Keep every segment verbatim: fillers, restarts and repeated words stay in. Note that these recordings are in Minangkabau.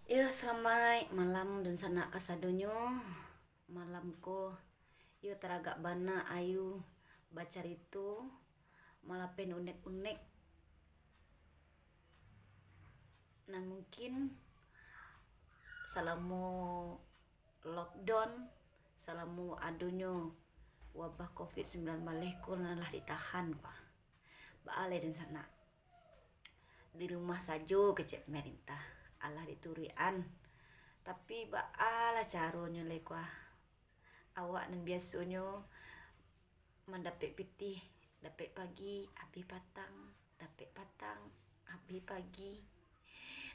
Yo, salamaik malam dunsanak kasadonyo. Malam ko, yo, taragak bana Ayu bacarito, malapehan unek-unek nan mungkin salamo lockdown, salamo adonyo wabah covid sembilan baleh ko nan lah ditahan, bah. Baa lai dunsanak? Di rumah sajo kecek pamarintah, alah dituruikan. Tapi baa lah caronyo lai ko ah? Awak nan biasonyo mandapek pitih, dapek pagi, abih patang, dapek patang, abih pagi.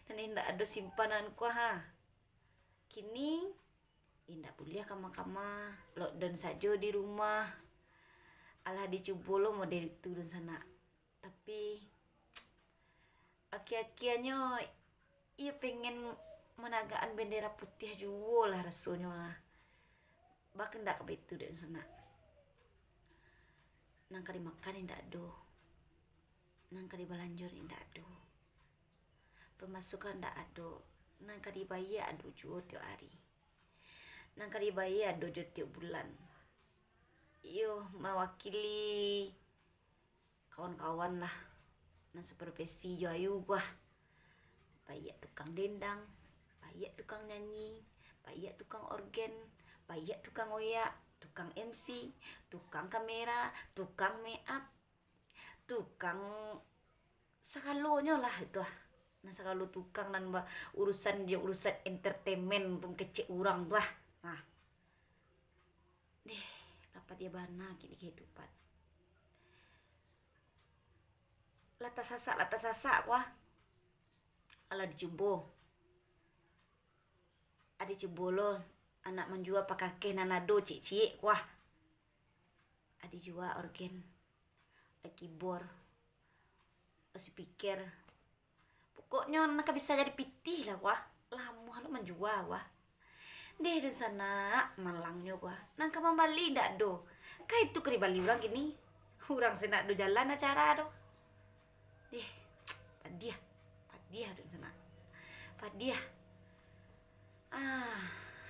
Nan indak ado simpanan ko ah. Kini indak buliah kama-kama, lockdown sajo di rumah. Alah dicubo lo model itu dunsanak. Tapi, akhia-akhianyo, iyo pengen managakan bendera putiah juo lah rasonyo ah. Bakendak ka baitu dek dunsanak. Nan ka dimakan indak ado. Nan ka dibalanjo indak ado. Pamasukan ndak ado, nan ka dibayia ado juo tiok ari. Nan ka dibayia ado juo tiok bulan. Iyo, mawakili kawan-kawan lah, nan saprofesi jo Ayu ko ah. Baiak tukang dendang, baiak tukang nyanyi, baiak tukang orgen, baiak tukang oyak, tukang M C, tukang kamera, tukang make up, tukang sagalonyo lah itu ah. Nah, sagalo tukang nan ba-, urusan jo urusan entertainment tu kecek urang tu ah. Nah. Deh, lah padiah bana kini kahidupan. Lah tasasak, lah tasasak ko ah. Alah dicubo. Adi cubo lo anak manjua pakakeh nan ado ciek-ciek ko ah. Adi jua orgen, keyboard, speaker. Pokoknyo nan ka bisa jadi pitih lah ko ah. Lamuah lo manjua ko ah. Deh dunsanak, malangnyo ko ah. Nan ka mambali indak ado. Ka itu ka dibali urang kini. Urang se indak ado jalan acara tu. Deh, padiah. Padiah dunsanak. Padiah. Ah,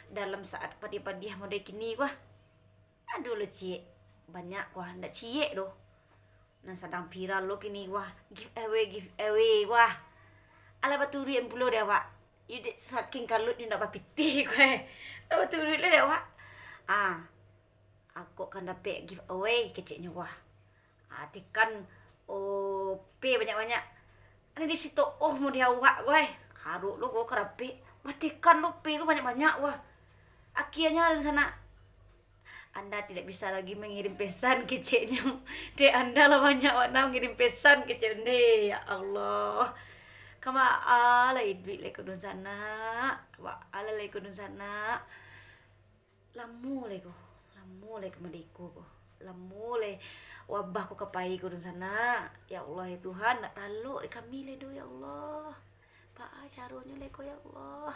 dalam saat padiah-padiah model kini ko ah. Ado lo ciek. Banyak ko ah, ndak ciek doh. Nan sadang viral lo kini ko ah. Giveaway, giveaway ko ah. Alah baturuik pulo dek awak. Iyo dek saking kaluik nyo ndak bapitih ko eh. Ndak baturuik lo dek awak. Ah, Ako kan dapek giveaway keceknyo ko ah. Ah, tekan, oh, pe banyak-banyak. Ane di situ, oh, mau di awak ko eh. Arok lo ko ka dapek. Wah, tekan lo pe lo banyak-banyak ko ah. Akhirnya dunsanak, anda tidak bisa lagi mengirim pesan keceknyo. Dek anda lah banyak wak nan mengirim pesan kecek nde. Ya Allah. Kama alai duit lai ko dunsanak. Kama alai lai ko dunsanak. Lamo lai ko, lamo lai ko madeko ko, lamo lai wabah ko ka pai ko dunsanak. Ya Allah, ya Tuhan, ndak talok dek kami lai doh, ya Allah. Baa caronyo lai ko, ya Allah.